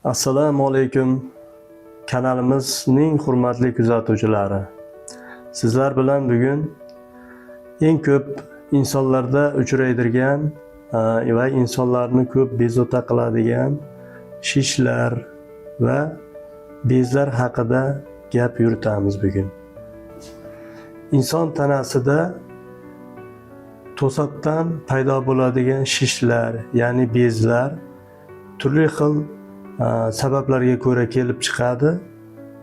Assalomu alaykum, kanalimizning hurmatli kuzatuvchilari. Sizlar bilan bugun eng ko'p insonlarda uchraydigan va insonlarni ko'p bezovta qiladigan shishlar va bezlar haqida gap yuritamiz bugun. Inson tanasida to'satdan paydo bo'ladigan shishlar, ya'ni bezlar turli xil sabablarga ko'ra kelib chiqadi.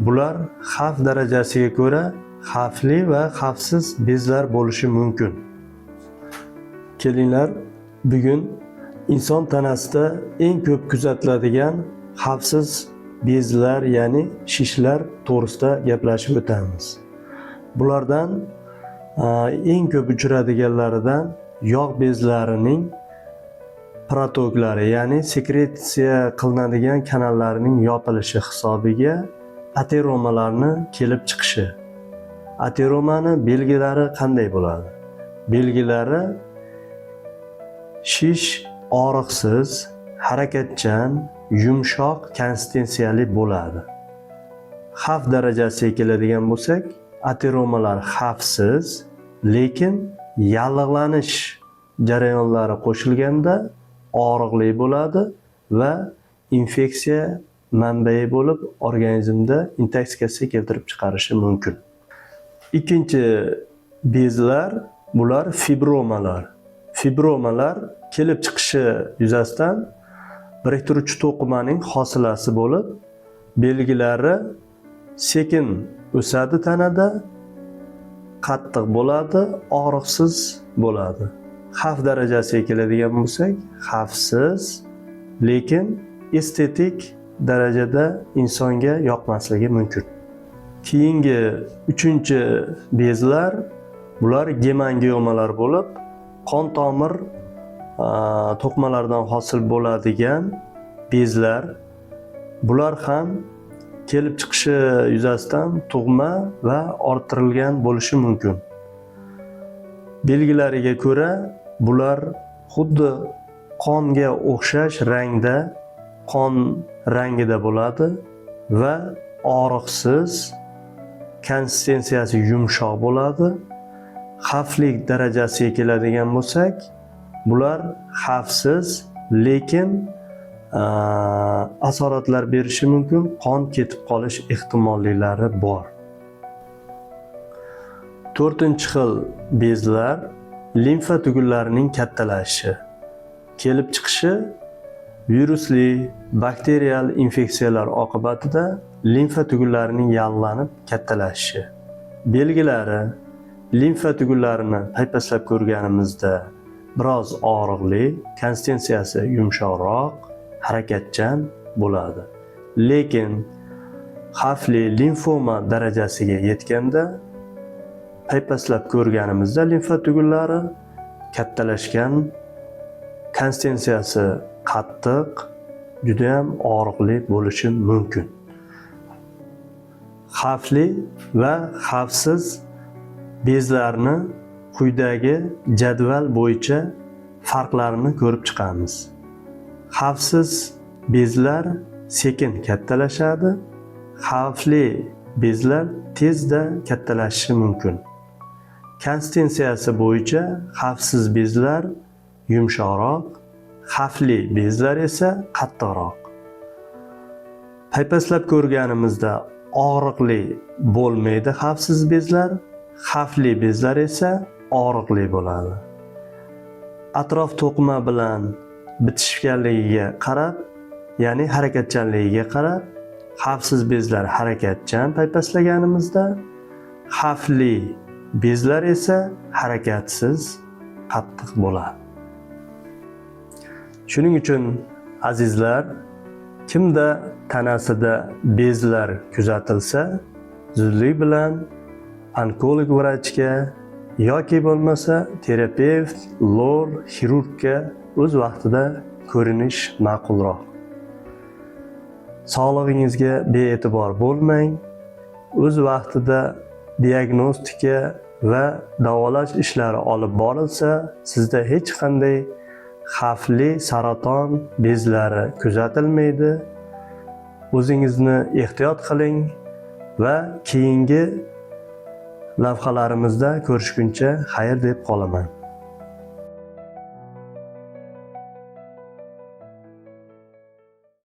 Bular xavf darajasiga ko'ra xavfli va xavfsiz bezlar bo'lishi mumkin. Kelinglar, bugun inson tanasida eng ko'p kuzatiladigan xavfsiz bezlar, ya'ni shishlar to'g'risida gaplashib o'tamiz. Bulardan eng ko'p uchradiganlaridan yog' bezlarining protoklari, ya'ni sekretsiya qilinadigan kanallarining yopilishi hisobiga ateromalarni kelib chiqishi. Ateromani belgilari qanday bo'ladi? Belgilari: shish og'riqsiz, harakatchan, yumshoq konsistensiyali bo'ladi. Xavf darajasiga keladigan bo'lsak, ateromalar xavfsiz, lekin yallig'lanish jarayonlari qo'shilganda og'riqli bo'ladi va infeksiya manbai bo'lib, organizmda intoksikatsiya keltirib chiqarishi mumkin. Ikkinchi bezlar, bular fibromalar. Fibromalar kelib chiqishi yuzasidan biriktiruvchi to'qimaning hosilasi bo'lib, belgilari sekin o'sadi tanada, qattiq bo'ladi, og'riqsiz bo'ladi. Xavf darajasiga keladigan bo'lsak, xavfsiz, lekin estetik darajada insonga yoqmasligi mumkin. Keyingi uchinchi bezlar, bular gemangiomalar bo'lib, qon tomir to'qimalaridan hosil bo'ladigan bezlar. Bular ham kelib chiqishi yuzasidan tug'ma va orttirilgan bo'lishi mumkin. Belgilariga ko'ra bular xuddi qonga o'xshash rangda, qon rangida bo'ladi va og'riqsiz, konsistensiyasi yumshoq bo'ladi. Xavflik darajasiga keladigan bo'lsak, bular xavfsiz, lekin asoratlar berishi mumkin, qon ketib qolish ehtimolliklari bor. To'rtinchi xil bezlar, limfa tugunlarining kattalashishi. Kelib chiqishi virusli, bakterial infeksiyalar oqibatida limfa tugunlarining yallig'lanib kattalashishi. Belgilari: limfa tugunlarini paypaslab ko'rganimizda biroz og'riqli, konsistensiyasi yumshoqroq, harakatchan bo'ladi. Lekin xavfli limfoma darajasiga yetganda paypaslab ko'rganimizda limfa tugunlari kattalashgan, konsistensiyasi qattiq, judayam og'riqli bo'lishi mumkin. Xavfli va xavfsiz bezlarni quyidagi jadval bo'yicha farqlarini ko'rib chiqamiz. Xavfsiz bezlar sekin kattalashadi, xavfli bezlar tezda kattalashishi mumkin. Konsistensiyasi bo'yicha xavfsiz bezlar yumshoqroq, xavfli bezlar esa qattiqroq. Paypaslab ko'rganimizda og'riqli bo'lmaydi xavfsiz bezlar, xavfli bezlar esa og'riqli bo'ladi. Atrof to'qima bilan bitishganligiga qarab, ya'ni harakatchanligiga qarab, xavfsiz bezlar harakatchan paypaslaganimizda, xavfli bezlar esa harakatsiz, qattiq bo'ladi. Shuning uchun, azizlar, kimda tanasida bezlar kuzatilsa, zudlik bilan onkolog vrachga yoki bo'lmasa terapevt, lor, xirurgga o'z vaqtida ko'rinish ma'qulroq. Sog'lig'ingizga bee'tibor bo'lmang. O'z vaqtida diagnostika va davolash ishlari olib borilsa, sizda hech qanday xavfli saraton bezlari kuzatilmaydi. O'zingizni ehtiyot qiling va keyingi lavhalarimizda ko'rishguncha xayr deb qolaman.